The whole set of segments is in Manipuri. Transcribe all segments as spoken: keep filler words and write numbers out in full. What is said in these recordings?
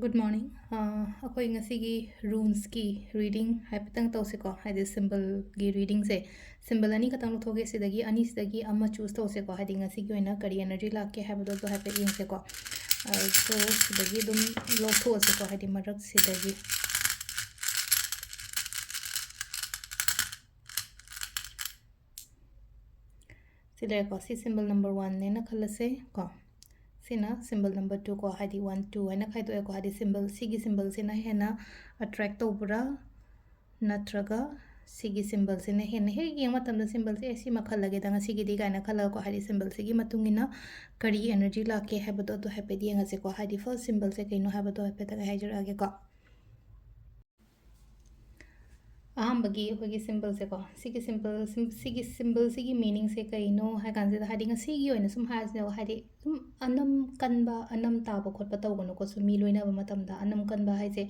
Good morning. ꯑꯩꯈꯣꯏ ꯉꯁꯤꯒꯤ ꯔꯨꯟꯁꯀꯤ ꯔꯤꯗꯤꯡ ꯍꯥꯏꯐꯦꯠꯇꯪ ꯇꯧꯁꯤꯀꯣ, ꯍꯥꯏꯗꯤ ꯁꯤꯝꯕꯜꯒꯤ ꯔꯤꯗꯤꯡꯁꯦ꯫ ꯁꯤꯝꯕꯜ ꯑꯅꯤꯈꯛꯇꯪ ꯂꯧꯊꯣꯛꯀꯦ, ꯁꯤꯗꯒꯤ ꯑꯅꯤꯁꯤꯗꯒꯤ ꯑꯃ ꯆꯨꯁ ꯇꯧꯁꯦꯀꯣ, ꯍꯥꯏꯗꯤ ꯉꯁꯤꯒꯤ ꯑꯣꯏꯅ ꯀꯔꯤ ꯑꯦꯅꯔꯖꯤ ꯂꯥꯛꯀꯦ ꯍꯥꯏꯕꯗꯣ ꯑꯗꯨ ꯍꯥꯏꯐꯦꯠ ꯌꯦꯡꯁꯦꯀꯣ꯫ ꯑꯗꯣ ꯁꯤꯗꯒꯤ ꯑꯗꯨꯝ ꯂꯧꯊꯣꯛꯑꯁꯦꯀꯣ, ꯍꯥꯏꯗꯤ ꯃꯔꯛꯁꯤꯗꯒꯤ꯫ ꯁꯤ ꯂꯩꯔꯦꯀꯣ, ꯁꯤ ꯁꯤꯝꯕꯜ ꯅꯝꯕꯔ ꯋꯥꯟꯅꯦꯅ ꯈꯜꯂꯁꯦ ꯀꯣ꯫ ꯁꯤꯅ ꯁꯤꯝꯕꯜ ꯅꯝꯕꯔ ꯇꯨ ꯀꯣ, ꯍꯥꯏꯗꯤ ꯋꯥꯟ ꯇꯨ ꯍꯥꯏꯅ ꯈꯥꯏꯗꯣꯛꯑꯦꯀꯣ꯫ ꯍꯥꯏꯗꯤ ꯁꯤꯝꯕꯜ, ꯁꯤꯒꯤ ꯁꯤꯝꯕꯜꯁꯤꯅ ꯍꯦꯟꯅ ꯑꯦꯇ꯭ꯔꯦꯛ ꯇꯧꯕ꯭ꯔꯥ, ꯅꯠꯇ꯭ꯔꯒ ꯁꯤꯒꯤ ꯁꯤꯝꯕꯜꯁꯤꯅ ꯍꯦꯟꯅ, ꯍꯦꯛ ꯌꯦꯡꯕ ꯃꯇꯝꯗ ꯁꯤꯝꯕꯜꯁꯦ, "ꯑꯦ, ꯁꯤꯃ ꯈꯜꯂꯒꯦꯗ ꯉꯁꯤꯒꯤꯗꯤ" ꯀꯥꯏꯅ ꯈꯜꯂꯒꯀꯣ, ꯍꯥꯏꯗꯤ ꯁꯤꯝꯕꯜꯁꯤꯒꯤ ꯃꯇꯨꯡ ꯏꯟꯅ ꯀꯔꯤ ꯑꯦꯅꯔꯖꯤ ꯂꯥꯛꯀꯦ ꯍꯥꯏꯕꯗꯣ ꯑꯗꯨ ꯍꯥꯏꯐꯦꯠ ꯌꯦꯡꯉꯁꯦꯀꯣ꯫ ꯍꯥꯏꯗꯤ ꯐꯥꯔꯁ ꯁꯤꯝꯕꯜꯁꯦ ꯀꯩꯅꯣ ꯍꯥꯏꯕꯗꯣ ꯍꯥꯏꯐꯦꯠꯇꯪ ꯑꯩ ꯍꯥꯏꯖꯔꯛꯑꯒꯦꯀꯣ꯫ ꯑꯍꯥꯟꯕꯒꯤ ꯑꯩꯈꯣꯏꯒꯤ ꯁꯤꯝꯕꯜꯁꯦꯀꯣ, ꯁꯤꯒꯤ ꯁꯤꯝꯕꯜ, ꯁꯤꯝ-, ꯁꯤꯒꯤ ꯁꯤꯝꯕꯜꯁꯤꯒꯤ ꯃꯤꯅꯤꯡꯁꯦ ꯀꯩꯅꯣ ꯍꯥꯏ ꯀꯥꯟꯁꯤꯗ, ꯍꯥꯏꯗꯤ ꯉꯁꯤꯒꯤ ꯑꯣꯏꯅ ꯁꯨꯝ ꯍꯥꯏꯔꯁꯤꯅꯦꯕ, ꯍꯥꯏꯗꯤ ꯁꯨꯝ ꯑꯅꯝ ꯀꯟꯕ, ꯑꯅꯝ ꯇꯥꯕ ꯈꯣꯠꯄ ꯇꯧꯒꯅꯨꯀꯣ, ꯁꯨꯝ ꯃꯤ ꯂꯣꯏꯅꯕ ꯃꯇꯝꯗ꯫ ꯑꯅꯝ ꯀꯟꯕ ꯍꯥꯏꯁꯦ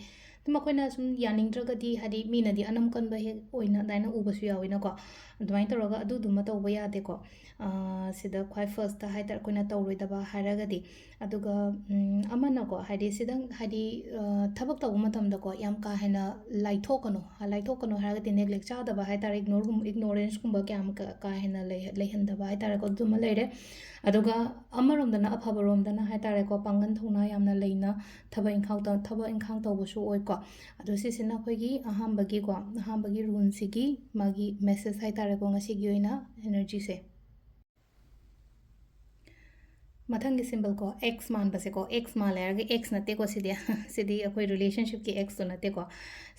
ꯑꯗꯨꯝ ꯑꯩꯈꯣꯏꯅ ꯁꯨꯝ ꯌꯥꯅꯤꯡꯗ꯭ꯔꯒꯗꯤ, ꯍꯥꯏꯗꯤ ꯃꯤꯅꯗꯤ ꯑꯅꯝ ꯀꯟꯕ ꯍꯦꯛ ꯑꯣꯏꯅ ꯑꯗꯨꯃꯥꯏꯅ ꯎꯕꯁꯨ ꯌꯥꯎꯋꯤꯅꯀꯣ꯫ ꯑꯗꯨꯃꯥꯏꯅ ꯇꯧꯔꯒ ꯑꯗꯨꯗꯨꯃ ꯇꯧꯕ ꯌꯥꯗꯦꯀꯣ꯫ ꯑꯥ, ꯁꯤꯗ ꯈ꯭ꯋꯥꯏ ꯐꯥꯔꯁꯇ ꯍꯥꯏꯇꯥꯔꯦ, ꯑꯩꯈꯣꯏꯅ ꯇꯧꯔꯣꯏꯗꯕ ꯍꯥꯏꯔꯒꯗꯤ, ꯑꯗꯨꯒ, ꯎꯝ, ꯑꯃꯅꯀꯣ, ꯍꯥꯏꯗꯤ ꯁꯤꯗꯪ, ꯍꯥꯏꯗꯤ, ꯑ, ꯊꯕꯛ ꯇꯧꯕ ꯃꯇꯝꯗꯀꯣ, ꯌꯥꯝ ꯀꯥ ꯍꯦꯟꯅ ꯂꯥꯏꯊꯣꯛꯀꯅꯨ꯫ ꯂꯥꯏꯊꯣꯛꯀꯅꯨ ꯍꯥꯏꯔꯒꯗꯤ ꯅꯦꯒ꯭ꯂꯦꯛ ꯆꯥꯗꯕ ꯍꯥꯏꯇꯥꯔꯦ, ꯏꯒꯅꯣꯔꯒꯨꯝ-, ꯏꯒꯅꯣꯔꯦꯟꯁꯀꯨꯝꯕ ꯀꯌꯥꯝ ꯀ-, ꯀꯥ ꯍꯦꯟꯅ ꯂꯩ-, ꯂꯩꯍꯟꯗꯕ ꯍꯥꯏꯇꯥꯔꯦꯀꯣ, ꯑꯗꯨꯃ ꯂꯩꯔꯦ꯫ ꯑꯗꯨꯒ ꯑꯃꯔꯣꯝꯗꯅ, ꯑꯐꯕꯔꯣꯝꯗꯅ ꯍꯥꯏꯇꯥꯔꯦꯀꯣ, ꯄꯥꯡꯒꯜ ꯊꯧꯅꯥ ꯌꯥꯝꯅ ꯂꯩꯅ ꯊꯕꯛ ꯏꯪꯈꯥꯡ ꯇꯧ-, ꯊꯕꯛ ꯏꯪꯈꯥꯡ ꯇꯧꯕꯁꯨ ꯑꯣꯏꯀꯣ꯫ ꯑꯗꯣ ꯁꯤꯁꯤꯅ ꯑꯩꯈꯣꯏꯒꯤ ꯑꯍꯥꯟꯕꯒꯤꯀꯣ, ꯑꯍꯥꯟꯕꯒꯤ ꯔꯨꯟꯁꯤꯒꯤ ꯃꯥꯒꯤ ꯃꯦꯁꯦꯖ ꯍꯥꯏꯇꯥꯔꯦꯀꯣ, ꯉꯁꯤꯒꯤ ꯑꯣꯏꯅ ꯑꯦꯅꯔꯖꯤꯁꯦ꯫ ꯃꯊꯪꯒꯤ ꯁꯤꯝꯕꯜ ꯀꯣ, ꯑꯦꯛꯁ ꯃꯥꯟꯕꯁꯦꯀꯣ, ꯑꯦꯛꯁ ꯃꯥꯜꯂꯦ ꯍꯥꯏꯔꯒ ꯑꯦꯛꯁ ꯅꯠꯇꯦꯀꯣ ꯁꯤꯗꯤ꯫ ꯁꯤꯗꯤ ꯑꯩꯈꯣꯏ ꯔꯤꯂꯦꯁꯟꯁꯤꯞꯀꯤ ꯑꯦꯛꯁꯇꯣ ꯅꯠꯇꯦꯀꯣ꯫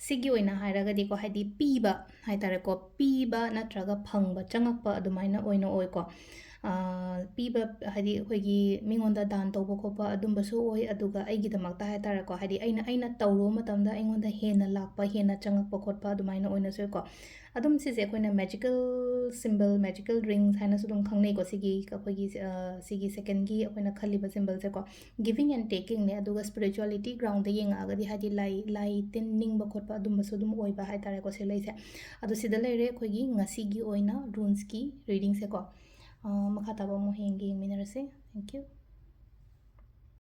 ꯁꯤꯒꯤ ꯑꯣꯏꯅ ꯍꯥꯏꯔꯒꯗꯤꯀꯣ, ꯍꯥꯏꯗꯤ ꯄꯤꯕ ꯍꯥꯏꯇꯥꯔꯦꯀꯣ, ꯄꯤꯕ ꯅꯠꯇ꯭ꯔꯒ ꯐꯪꯕ, ꯆꯪꯉꯛꯄ ꯑꯗꯨꯃꯥꯏꯅ ꯑꯣꯏꯅ ꯑꯣꯏꯀꯣ꯫ ꯑꯥ, ꯄꯤꯕ ꯍꯥꯏꯗꯤ ꯑꯩꯈꯣꯏꯒꯤ ꯃꯤꯉꯣꯟꯗ ꯗꯥꯟ ꯇꯧꯕ ꯈꯣꯠꯄ ꯑꯗꯨꯝꯕꯁꯨ ꯑꯣꯏ, ꯑꯗꯨꯒ ꯑꯩꯒꯤꯗꯃꯛꯇ ꯍꯥꯏꯇꯥꯔꯦꯀꯣ, ꯍꯥꯏꯗꯤ ꯑꯩꯅ, ꯑꯩꯅ ꯇꯧꯔꯨꯕ ꯃꯇꯝꯗ ꯑꯩꯉꯣꯟꯗ ꯍꯦꯟꯅ ꯂꯥꯛꯄ, ꯍꯦꯟꯅ ꯆꯪꯉꯛꯄ ꯈꯣꯠꯄ ꯑꯗꯨꯃꯥꯏꯅ ꯑꯣꯏꯅꯁꯨ ꯀꯣ꯫ ꯑꯗꯨꯝ ꯁꯤꯁꯦ ꯑꯩꯈꯣꯏꯅ ꯃꯦꯖꯤꯀꯦꯜ ꯁꯤꯝꯕꯜ, ꯃꯦꯖꯤꯀꯦꯜ ꯔꯤꯡꯁ ꯍꯥꯏꯅꯁꯨ ꯑꯗꯨꯝ ꯈꯪꯅꯩꯀꯣ꯫ ꯁꯤꯒꯤ ꯑꯩꯈꯣꯏꯒꯤ, ꯑ, ꯁꯤꯒꯤ ꯁꯦꯀꯦꯟꯒꯤ ꯑꯩꯈꯣꯏꯅ ꯈꯜꯂꯤꯕ ꯁꯤꯝꯕꯜꯁꯦꯀꯣ, ꯒꯤꯚꯤꯡ ꯑꯦꯟ ꯇꯦꯀꯤꯡꯅꯦ꯫ ꯑꯗꯨꯒ ꯁ꯭ꯄꯤꯔꯤꯆꯨꯋꯦꯂꯤꯇꯤ ꯒ꯭ꯔꯥꯎꯟꯗ ꯌꯦꯡꯉꯛꯑꯒꯗꯤ, ꯍꯥꯏꯗꯤ ꯂꯥꯏ, ꯂꯥꯏ ꯇꯤꯟ ꯅꯤꯡꯕ ꯈꯣꯠꯄ ꯑꯗꯨꯝꯕꯁꯨ ꯑꯗꯨꯝ ꯑꯣꯏꯕ ꯍꯥꯏꯇꯥꯔꯦꯀꯣ ꯁꯤ ꯂꯩꯁꯦ꯫ ꯑꯗꯣ ꯁꯤꯗ ꯂꯩꯔꯦ ꯑꯩꯈꯣꯏꯒꯤ ꯉꯁꯤꯒꯤ ꯑꯣꯏꯅ ꯔꯨꯟꯁꯀꯤ ꯔꯤꯗꯤꯡꯁꯦꯀꯣ꯫ ꯑ, ꯃꯈꯥ ꯇꯥꯕ ꯑꯃꯨꯛ ꯍꯌꯦꯡꯒꯤ ꯌꯦꯡꯃꯤꯟꯅꯔꯁꯦ꯫ Thank you꯫